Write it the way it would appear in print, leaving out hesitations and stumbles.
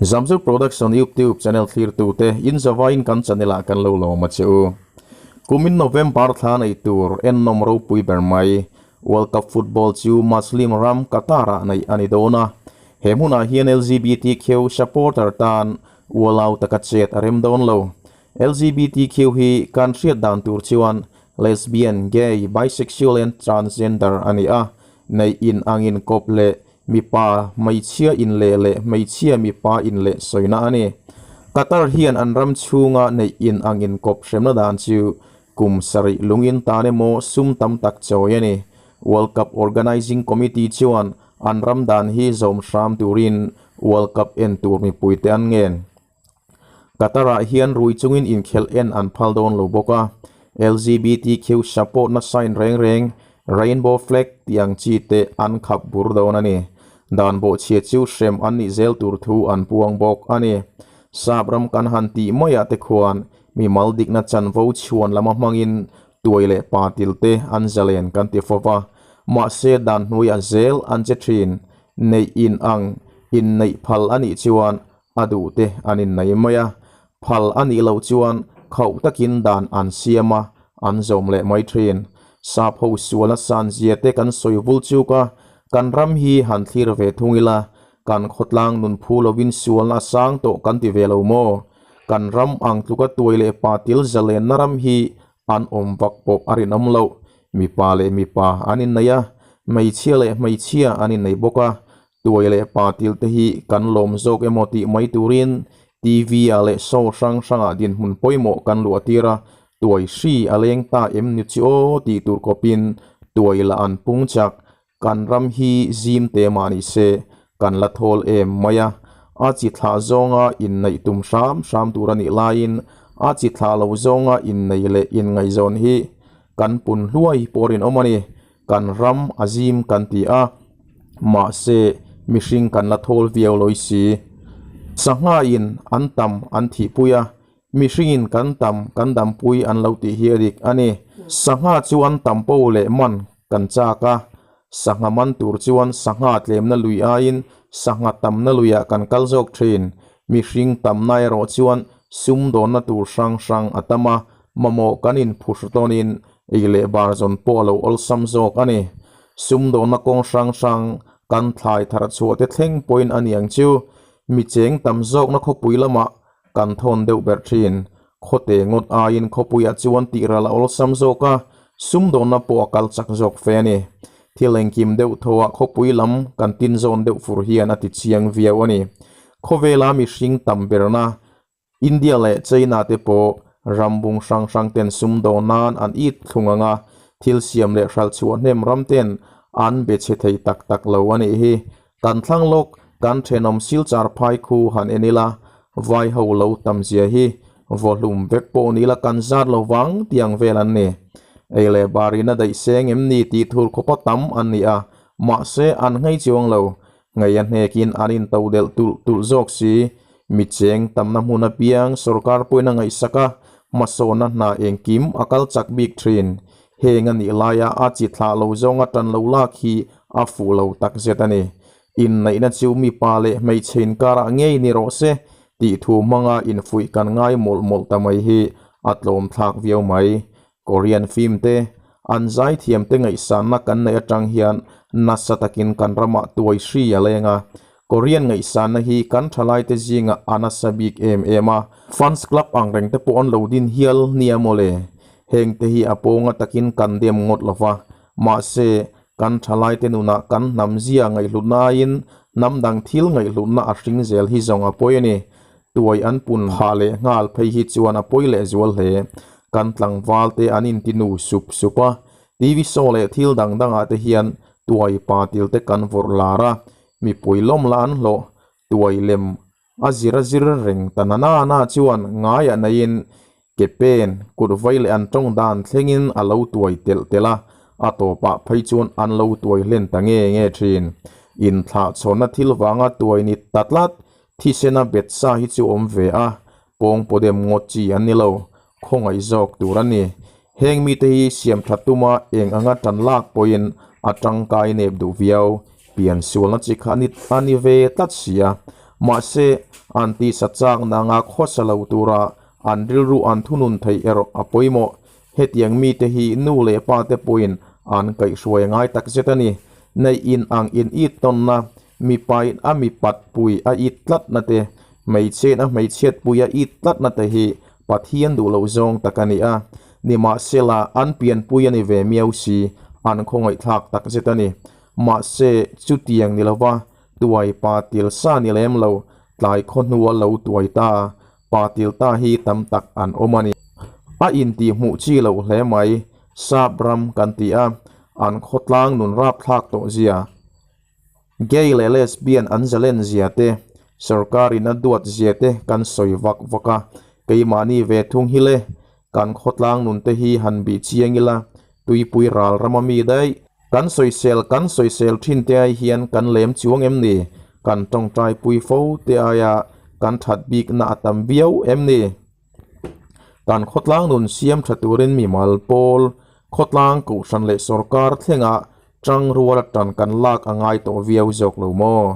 Zamzur Production YouTube channel thlirtute in zavaiin kan channel ah kan lo lawm a che u. Kumin November thla nei tur ennawm ropui ber mai World Cup football chu Muslim ram Qatar ah neih a ni dawn a. He hmunah hian LGBTQ supporter tan ualau taka chet a rem dawn lo. LGBTQ hi kan hriat dan tur chuan lesbian, gay, bisexual and transgender a ni a. Neih in angin kawp leh Mipa hmeichhia inleh leh hmeichhia mipa inleh sawina a ni. Qatar hian an ram chhunga neih in ang inkawp hremna dan chu kum sarih lungin tan emaw sum tam tak chawi a ni. World Cup Organising Committee chuan an ram dan hi zawm hram turin World Cup en tur mipuite an ngen. Qatar-ah hian rui chungin inkhelh en an phal dawn lo bawk a, LGBTQ support-na sign reng reng, rainbow flag tih ang chi te an khap bur dawn a ni. Dan bawhchhia chu hrem an nih zel tur thu an puang bawk a ni. Sap ram kan han tih maiah te khuan mimal dikna chanvo chhuan lama hmangin tuai leh pa til te an zalen kan ti fo va, mahse dan hnuaiah zel an che thin. Neih in ang inneih phal a nih chuan A duh te an innei mai a, phal a nih loh chuan khauh takin dan an siam a, an zawm leh mai thin. Sap ho sual a san zia te kan sawi vul chuk a, kan ram hi han thlir ve thung ila, kan khawtlang nun phu lovin sualna a sang tawh kan ti ve lo maw? Kan ram ang tluka tuai leh pa til zalenna ram hi an awm vak pawh a rinawm loh. Mipa leh mipa an innei a, hmeichhia leh hmeichhia an innei bawk a, Tuai leh pa til te hi kan lawm zawk emaw tih mai turin TV ah leh show hrang hrangah dinhmun pawimawh kan luah tir a, tuai hri a leng ta em ni chu aw tih tur kawpin tuai lah an pung chak, kan ram hi zim te mah ni se kan la thawl em mai a, a chi thlah zawnga inneih tum hram hram tur a nih laiin a chi thlah lo zawnga inneih leh inngaihzawn hi kan pun hluai pawh rinawm a ni. Kan ram a zim kan ti a, mahse mihring kan la thawl viau lawih si. Sangha in an tam an thihpui a, mihring in kan tam kan dampui an lo tih hi a dik a ni. Sangha chu an tam po leh man kan chak a, sangha man tur chuan sangha tlemna lui aiin sangha tamna luiah kan kal zawk thin. Mihring tamna erawh chuan sumdawnna tur hrang hrang a tam a, mamawh kan inphuhru tawnin Ei leh bar zawn pawh a lo awlsam zawk a ni. Sumdawnna kawng hrang hrang kan thlai thar chhuah te thleng pawhin a niang chu mi cheng tam zawkna khawpui lamah kan thawn deuh ber thin. Khawte ngawt aiin khawpuiah chuan tih ral a awlsam zawk a, sumdawnna pawh a kal chak zawk fe a ni. Thil engkim deuh thawhah khawpui lam kan tin zawn deuh fur hian a ti chiang viau a ni. Khawvela mihring tam berna India leh China te pawh ram bung hrang hrang ten sumdawn nan an it thlung ang a, thil siam leh hralh chhuah hnem ram ten an be chhe thei tak tak lo a nih hi. Kan thlang lawk, kan thenawm silchar phai khu han en ila, vai ho lo tam zia hi vawhlum vek pawh ni ila kan zat lo vang tiang vel an ni. Ei leh bar in a daih seng em ni tih thur khawpa tam an ni a, mahse an nghei chuang lo. Ngaih a hnekin an into delh tulh tulh zawk si. Mi cheng tamna hmun apiang sorkar pawhin a ngaihsak a, hmasawnna hna engkim a kal chak bik thin. Heng a nih laia a chi thlah lo zawnga tan lo lak hi a fuh lo takzet a ni. Inneihna chu mipa leh hmeichhe inkarah ngei ni rawh se tih thu hmanga infuih kan ngai mawlh mawlh ta mai hi a tlawm thlak viau mai. Korean film te, an zaithiam te ngaihsanna kan neih atang hian nasa takin kan ramah tuai hri a leng a. Korean ngaihsanna hi kan thalaite zingah a nasa bik em em a. Fans club ang reng te pawh an lo din hial nia mawle. Heng te hi a pawnga takin kan dem ngawt lo va. Mahse, kan thalaite nunah kan hnam zia ngaihhlutna aiin hnam dang thil ngaihhlutna a hring zel hi zawng a pawi a ni. Tuai an pun phah leh nghal phei hi chuan a pawi leh zual hle. Kan tlangval te an intinu sup sup a, TV show leh thil dang dangah te hian tuai pa til te kan vawrh lar a, mipui lawm lah an hlawh. Tuai lem a zir a zir reng ta na na na chuan ngaiah naiin ke pen kut vai leh an tawng dan thlengin a lo tuai telh telh a, a tawpah phei chuan an lo tuai hlen ta nge nge thin. Inthlahchhawnna thil vanga tuai ni ta tlat Thisena bet sa hi chu awm ve a, pawng pawdem ngawt chi an ni lo, khawngaih zawk tur a ni. Heng mite hi siam tha tuma eng anga tan lak pawhin a tangkai nep duh viau, pian sualna chi kha a ni ve tlat si a. Mahse, an tisa chak nanga khawsa lo tura an rilru an thunun theih erawh a pawimawh. Hetiang mite hi nu leh pa te pawhin an kaihhruai ngai takzet a ni. Neih in ang in it tawnna, mipain a mipat pui a it tlatna te, hmeichhiain a hmeichhiat pui a it tlatna te hi Pathian duh loh zawng tak a ni a. Nimahsela, an pianpui a ni ve miau si, an khawngaihthlak takzet a ni. Mahse, chutiang ni lova tuai pa til sa ni lem lo, tlai khaw hnua lo tuai ta, pa til ta hi tam tak an awm a ni. A intih hmuh chi loh hle mai, sap ram kan ti a, an khawtlang nun rapthlak tawh zia. Gay leh lesbian an zalen zia te, sorkarin a duat zia te kan sawi vak vak a, keimahni ve thung hi le, kan khawtlang nun te hi han bih chiang ila, tuipui ral rama mi daih. Kan sawisel kan sawisel thin te ai hian kan lem chuang em ni? Kan tawngtai pui fo te aia kan that bikna a tam viau em ni? Kan khawtlang nun siam tha turin mimal pawl, khawtlang kohhran leh sorkar thlengah tangrual atan kan lak a ngai tawh viau zawk lo maw?